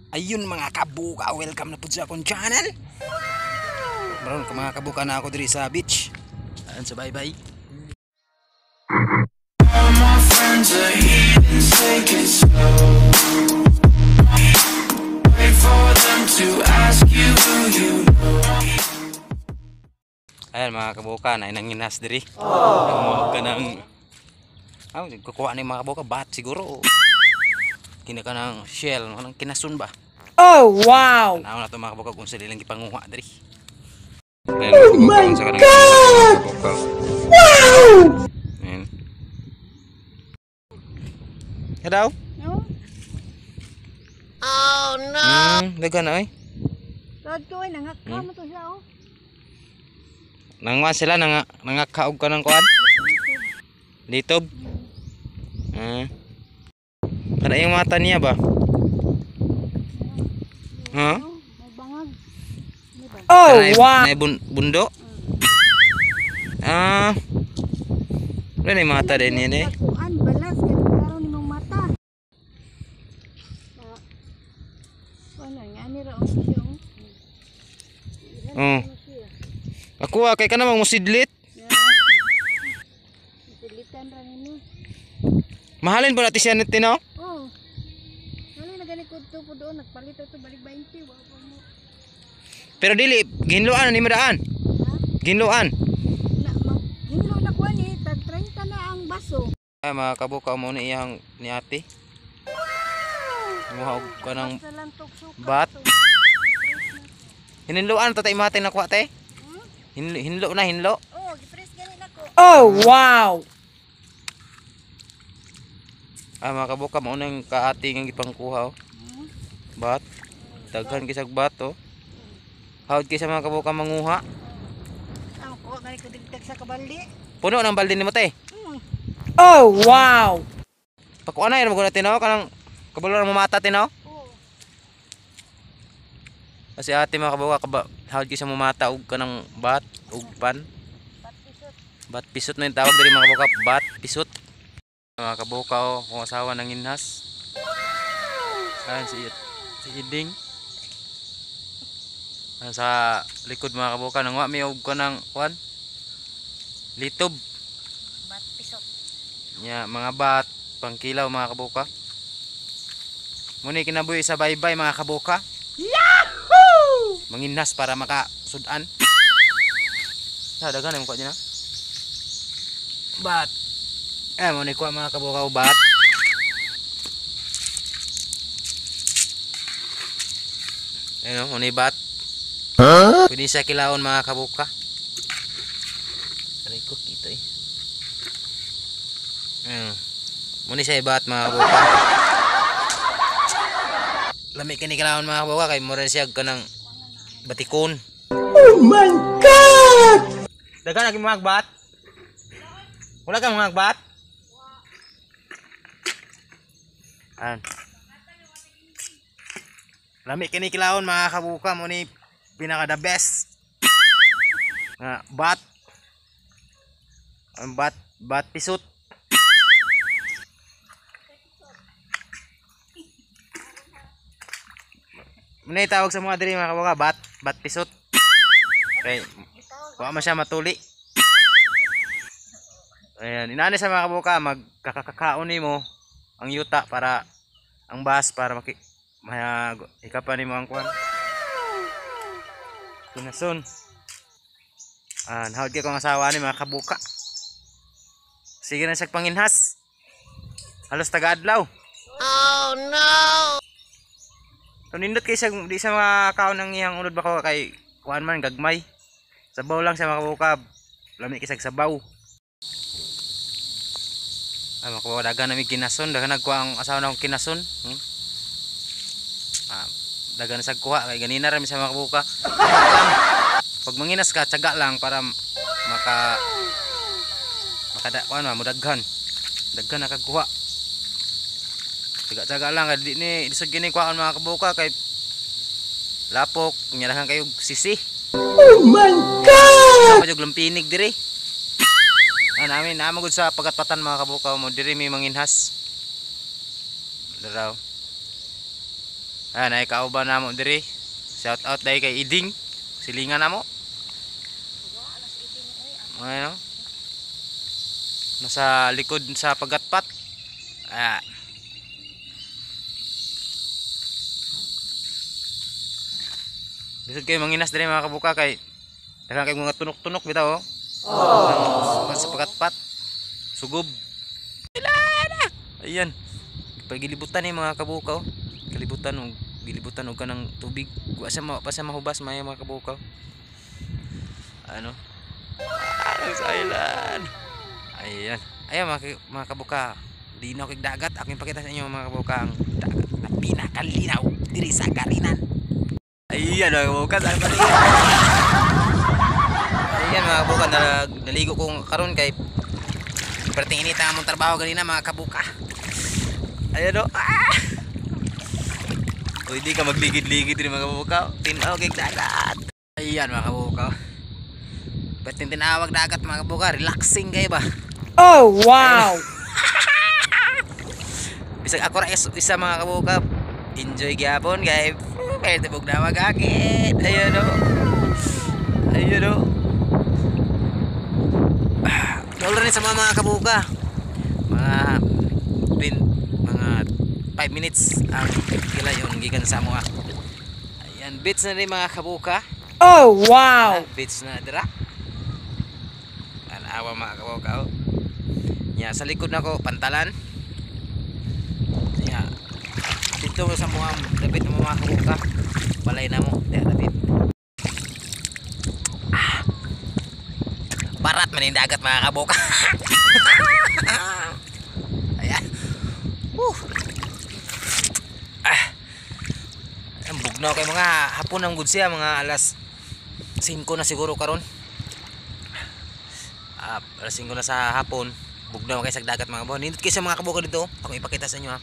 Ayun mga kabuka, welcome na po sa akong channel. Maroon ka mga kabuka na ako diri sa beach. Ayun sa bye-bye. All my friends are heathens, take it slow. Wait for them to ask you who you know. Ayan mga kabuka, na nanginas diri. Nanguha ka ng kukuha ni mga kabuka, bat siguro. Kina ka ng shell, anong kinasun ba? Oh, wow! Tanaw na to mga kabuka kung sila ilang gipanguha diri. Ayan, oh my God! Wow! Ayan. Hello? No? Dagan na ay. Radto ay nangakka mo to siya oh. Nanguha sila, nangakaog ka ng kuan. Litob. Kana yung mata niya ba? Ha? Oh, may bangag. Di ba? Oh, wow! Nay bundo? Ah. Wala na yung mata din yan eh. Kuan balas kay karon nimong mata. Kuan nga ni ra oh siya oh. Oh. Ako ah, kay ka namang musidlit. Silitan ra nini. Mahalin po natin siya nito, no? Oh. Wala na gani ko to po doon nagpalit to balik 20 wa pa mo. Pero dili, ginloan ni madaan. Ha? Ginloan. Na mag hinlo na kuan eh tag 30 na ang baso. Ay mga kabuka mo ni iyang ni ate. Muha og kanang Sa lantok suka. bat. So, Hininloan ta tay mate na kuha te. Hmm? Hinlo, hinlo na hinlo. Oh, gipres gani nako. Ay mga kabuka mo nang kaati nga gipangkuha oh. Bat. Daghan kisag bat oh. Hawd kay sa mga kabuka manguha. Ang kuha gani ko digdag sa kabaldi. Puno ng balde nimo te. Hmm. Pakuha na mo natin oh kanang kabalo mo mata tin oh. Oh. Kasi ate mga kabuka kaba hawd kay sa mumata og kanang bat og pan. Bat pisot. Bat pisot na yung tawag diri mga kabuka, bat pisot. Mga kabuka oh, kung asawa ng inhas. Ayan si Iding. Ayan, sa likod mga kabuka nangwa mi og kanang kuan. Litob. Bat pisot. Nya mga bat pangkilaw mga kabuka. Muni kinabuhi sa baybay mga kabuka. Yahoo! Manginhas para makasudan. Sa daghan mo kuha niya na. Bat. Eh mo ni kuha mga kabuka og bat. Ayun mo ni bat. Huh? Pwede siya kilawon mga kabuka. Aray ko kita eh. Ayun. Muni siya ibat mga kabuka. Lami kini kilawon mga kabuka kay mura siya kanang batikon. Oh my God! Dagan lagi mga bat. Wala kang mga bat? An. Lami kini kilawon mga kabuka mo ni pinaka the best. Nga bat. Ang bat bat pisot. Muna tawag sa mga diri mga kabuka, bat bat pisot. Okay. Wa man siya matuli. Ayan, inani sa mga kabuka, magkakakaon nimo ang yuta para ang bas para maki ikapan nimo ang kuan. Kinason. An, hawd kay kong asawa ni mga kabuka. Sige na siya panginhas. Halos taga-adlaw. Oh no. Nindot kay sa di sa mga kaon ng iyang unod ba ko kay kuan man gagmay. Sabaw lang sa mga kabuka. Lami kay sabaw. Ay mga kabuka dagan nami kinason, dagan nagkuha ang asawa na akong kinason. Hmm? Ah, dagan sa kuha kay ganina ra mi sa mga kabuka. Pag manginas ka, tiyaga lang para maka makada kuan ma mudaghan. Daghan na kagkuha. Tiyaga-tiyaga lang kay di ni lisod gini kuhaon mga kabuka kay lapok, nyalahan kayo sisi. Oh my God! Sama lumpinig diri. Ah, namin naman gud sa pagatpatan mga kabuka mo diri may manginhas. Daraw. Ayan, ay kauban namo diri. Shout out dahil kay Iding. Silingan namo. Ayan, oh. Nasa likod sa pagatpat. Ah. Lisod kayo manginas diri, mga kabuka, kay daghan kay mga tunok-tunok bitaw, oh. Oh. Sa pagatpat. Sugob. Ila na. Ayan. Pagilibutan ni, mga kabuka, oh. Kalibutan og gilibutan og kanang tubig. Wa sa ma pa sa mahubas maya, mga kabuka, oh. Ano? Ah, sa island. Ayan. Ayan, mga kabuka. Linaw kay dagat. Aking pakita sa inyo, mga kabuka, ang dagat na pinakalinaw diri sa Garinan. Ayan, mga kabuka. Saan pa? Ayan, mga kabuka, naligo ko karon kay perting inita ang among trabaho ganina, mga kabuka. Ayan o. Ah! Pwede ka magligid-ligid rin, mga kabuka. Tinaw kay dagat. Ayan, mga kabuka. Perting tinawag dagat, mga kabuka. Relaxing kayo ba? Oh, wow! Bisag ako ra isa, mga kabuka. Enjoy gyapon kay kay tibok na magakit. Ayan o. Ayan o. Ah, Wala rin sa mga kabuka. Mga 20, mga 5 minutes ang gilayon gikan sa amoa. Ayan, beach na rin, mga kabuka. Oh, wow! Ah, beach na dira. Tanawa, mga kabuka, oh. Nya sa likod nako, pantalan. Nya dito sa mga dapit mo, mga kabuka. Balay na mo, diha dapit. Ah. Barat man yung dagat, mga kabuka. Ayan. Woo. Ah. Ang bugnaw kay mga hapon ang good siya, mga alas 5 na siguro karon. Ah, alas 5 na sa hapon. Bugnaw kay sa dagat, mga kabuka. Nindot kayo sa mga kabuka dito. Ako ipakita sa inyo, ha.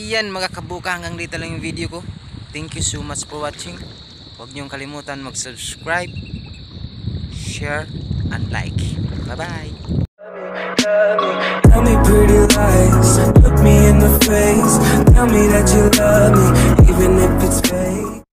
Ayan, mga kabuka, hanggang dito lang yung video ko. Thank you so much for watching. Huwag niyong kalimutan mag-subscribe, share, and like. Bye-bye! Tell me pretty lies, look me in the face. Tell me that you love me, even if it's fake.